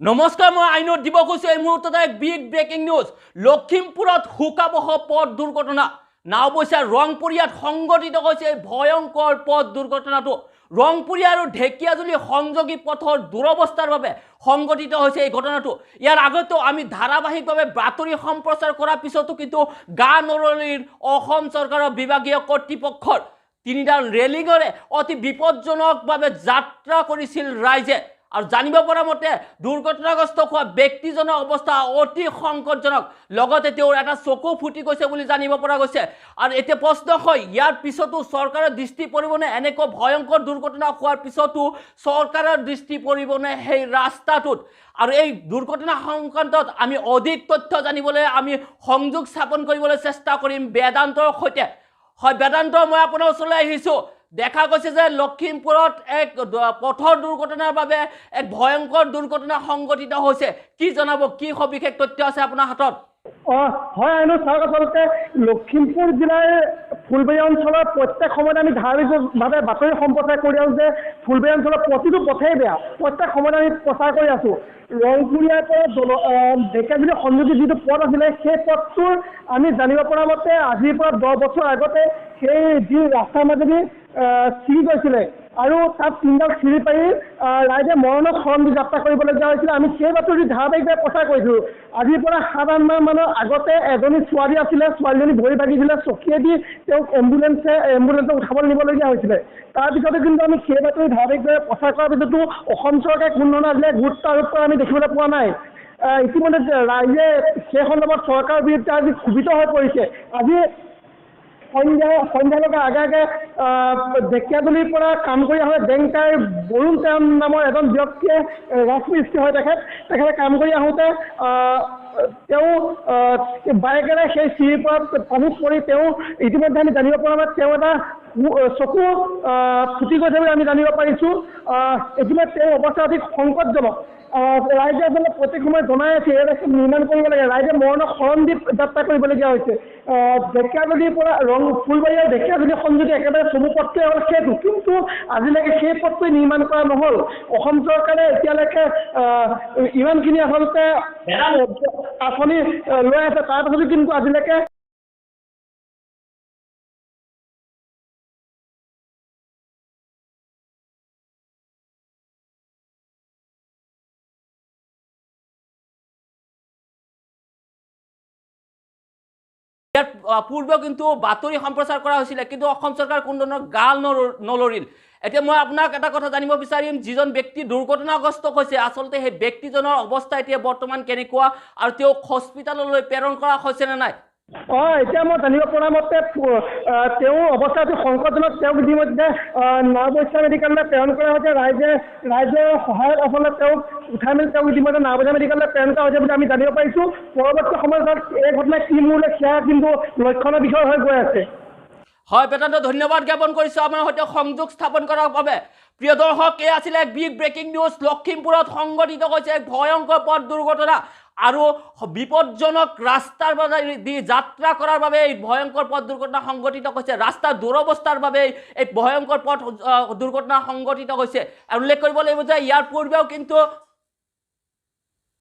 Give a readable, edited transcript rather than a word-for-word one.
নমস্কাৰ, মই আইনৰ দিব কৈছোঁ এই মুহূৰ্তত এক বিগ ব্ৰেকিং নিউজ। লখিমপুৰত শোকাবহ পথ দুৰ্ঘটনা। নাওবৈচাৰ ৰংপুৰীয়াত সংঘটিত হৈছে এই ভয়ংকৰ পথ দুৰ্ঘটনাটো। ৰংপুৰীয়া আৰু ঢেকীয়াজুলি সংযোগী পথৰ দুৰৱস্থাৰ বাবে সংঘটিত হৈছে এই ঘটনাটো। ইয়াৰ আগতেও আমি ধাৰাবাহিকভাৱে বাতৰি সম্প্ৰচাৰ কৰাৰ পিছতো কিন্তু গা নৰলিৰ অসম চৰকাৰৰ বিভাগীয় কৰ্তৃপক্ষৰ তিনিডাল ৰেলিঙৰে অতি বিপদজনকভাৱে যাত্ৰা কৰিছিল ৰাইজে। আৰু জানিব পৰা মতে দুৰ্ঘটনাগ্ৰস্ত হোৱা ব্যক্তিজনৰ অৱস্থা অতি সংকটজনক, লগতে তেওঁৰ এটা চকু ফুটি গৈছে বুলি জানিব পৰা গৈছে। আৰু এতিয়া প্ৰশ্ন হয়, ইয়াৰ পিছতো চৰকাৰৰ দৃষ্টি পৰিবনে? এনেকুৱা ভয়ংকৰ দুৰ্ঘটনা হোৱাৰ পিছতো চৰকাৰৰ দৃষ্টি পৰিবনে সেই ৰাস্তাটোত? আৰু এই দুৰ্ঘটনা সংক্ৰান্তত আমি অধিক তথ্য জানিবলৈ আমি সংযোগ স্থাপন কৰিবলৈ চেষ্টা কৰিম বেদান্তৰ সৈতে। হয় বেদান্ত, মই আপোনাৰ ওচৰলৈ আহিছোঁ। দেখা গৈছে যে লখিমপুৰত এক পথৰ দুৰ্ঘটনাৰ বাবে এক ভয়ংকৰ দুৰ্ঘটনা সংঘটিত হৈছে। কি জনাব, কি সবিশেষ তথ্য আছে আপোনাৰ হাতত? হয় আইনো চাওক, আচলতে লখিমপুৰ জিলাৰ ফুলবাৰী অঞ্চলৰ প্ৰত্যেক সময়তে আমি ধাৰাবাহিকভাৱে বাতৰি সম্প্ৰচাৰ কৰি আছোঁ যে ফুলবাৰী অঞ্চলৰ প্ৰতিটো পথেই বেয়া। প্ৰত্যেক সময়তে আমি প্ৰচাৰ কৰি আছোঁ। ৰংপুৰীয়াৰ পৰা ঢেকীয়াজুলি সংযোগী যিটো পথ আছিলে, সেই পথটোৰ আমি জানিব পৰা মতে আজিৰ পৰা 10 বছৰ আগতে সেই যি ৰাস্তাৰ মাজেদি ছিগি গৈছিলে আৰু তাত তিনিডাল চিৰি পাৰি ৰাইজে মৰণক শৰণ দি যাত্ৰা কৰিবলগীয়া হৈছিলে। আমি সেই বাতৰি ধাৰাবাহিকভাৱে প্ৰচাৰ কৰিছিলোঁ। আজিৰ পৰা 7-8 মাহ মানৰ আগতে এজনী ছোৱালী আছিলে, ছোৱালীজনী ভৰি ভাগিছিলে, চকীয়েদি তেওঁক এম্বুলেঞ্চত উঠাবলৈ নিবলগীয়া হৈছিলে। তাৰপিছতে কিন্তু আমি সেই বাতৰি ধাৰাবাহিকভাৱে প্ৰচাৰ কৰাৰ পিছতো অসম চৰকাৰে কোনো ধৰণৰ আজিলৈ গুৰুত্ব আৰোপ কৰা আমি দেখিবলৈ পোৱা নাই। ইতিমধ্যে ৰাইজে সেই সন্দৰ্ভত চৰকাৰৰ বিৰুদ্ধে আজি ক্ষোভিত হৈ পৰিছে। আজি সন্ধ্যা লগাৰ আগে আগে ঢেকীয়াজুলিৰ পৰা কাম কৰি আহোঁতে বেংকাৰ বৰুণ টেৰণ নামৰ এজন ব্যক্তিয়ে, ৰাজমিস্ত্ৰী হয় তেখেতে কাম কৰি আহোঁতে তেওঁ বাইকেৰে সেই চিৰিৰ পৰা পানীত পৰি তেওঁ ইতিমধ্যে আমি জানিব পৰা মতে তেওঁ এটা চকু ফুটি গৈছে বুলি আমি জানিব পাৰিছোঁ। ইতিমধ্যে তেওঁৰ অৱস্থা অতি সংকটজনক। ৰাইজে আচলতে প্ৰত্যেক সময়ত জনাই আছে এই ৰাস্তা নিৰ্মাণ কৰিব লাগে। ৰাইজে মৰণক শৰণ দি যাত্ৰা কৰিবলগীয়া হৈছে। ঢেকীয়াজুলিৰ পৰা ফুলবাৰী আৰু ঢেকীয়াজুলি সংযোগী একেবাৰে চমু পথটোৱে হ'ল সেইটো, কিন্তু আজিলৈকে সেই পথটোৱে নিৰ্মাণ কৰা নহ'ল। অসম চৰকাৰে এতিয়ালৈকে ইমানখিনি আচলতে আঁচনি লৈ আছে, তাৰপাছতো কিন্তু আজিলৈকে ইয়াৰ পূৰ্বেও কিন্তু বাতৰি সম্প্ৰচাৰ কৰা হৈছিলে, কিন্তু অসম চৰকাৰ কোনো ধৰণৰ গাল নলৰিল। এতিয়া মই আপোনাক এটা কথা জানিব বিচাৰিম, যিজন ব্যক্তি দুৰ্ঘটনাগ্ৰস্ত হৈছে আচলতে সেই ব্যক্তিজনৰ অৱস্থা এতিয়া বৰ্তমান কেনেকুৱা আৰু তেওঁক হস্পিটেললৈ প্ৰেৰণ কৰা হৈছে নে নাই? এতিয়া মই জানিব পৰা মতে তেওঁৰ অৱস্থা অতি সংকটজনক। তেওঁক ইতিমধ্যে নাওবৈচা মেডিকেললৈ প্ৰেৰণ কৰা হৈছে। ৰাইজৰ সহায়ত আচলতে তেওঁক উঠাই মেলি তেওঁক ইতিমধ্যে নাওবৈচা মেডিকেললৈ প্ৰেৰণ কৰা হৈছে বুলি আমি জানিব পাৰিছোঁ। পৰৱৰ্তী সময়ত এই ঘটনা কি মূৰ লয় সেয়া কিন্তু লক্ষণৰ বিষয় হৈ গৈ আছে। হয় বেদান্ত, ধন্যবাদ জ্ঞাপন কৰিছোঁ আমাৰ সৈতে সংযোগ স্থাপন কৰাৰ বাবে। প্ৰিয় দৰ্শক, এই আছিলে এক বিগ ব্ৰেকিং নিউজ। লখিমপুৰত সংঘটিত হৈছে এক ভয়ংকৰ পথ দুৰ্ঘটনা আৰু বিপদজনক ৰাস্তাৰ বাবে দি যাত্ৰা কৰাৰ বাবে এই ভয়ংকৰ পথ দুৰ্ঘটনা সংঘটিত হৈছে। ৰাস্তাৰ দুৰৱস্থাৰ বাবে এই ভয়ংকৰ পথ দুৰ্ঘটনা সংঘটিত হৈছে। আৰু উল্লেখ কৰিব লাগিব যে ইয়াৰ পূৰ্বেও কিন্তু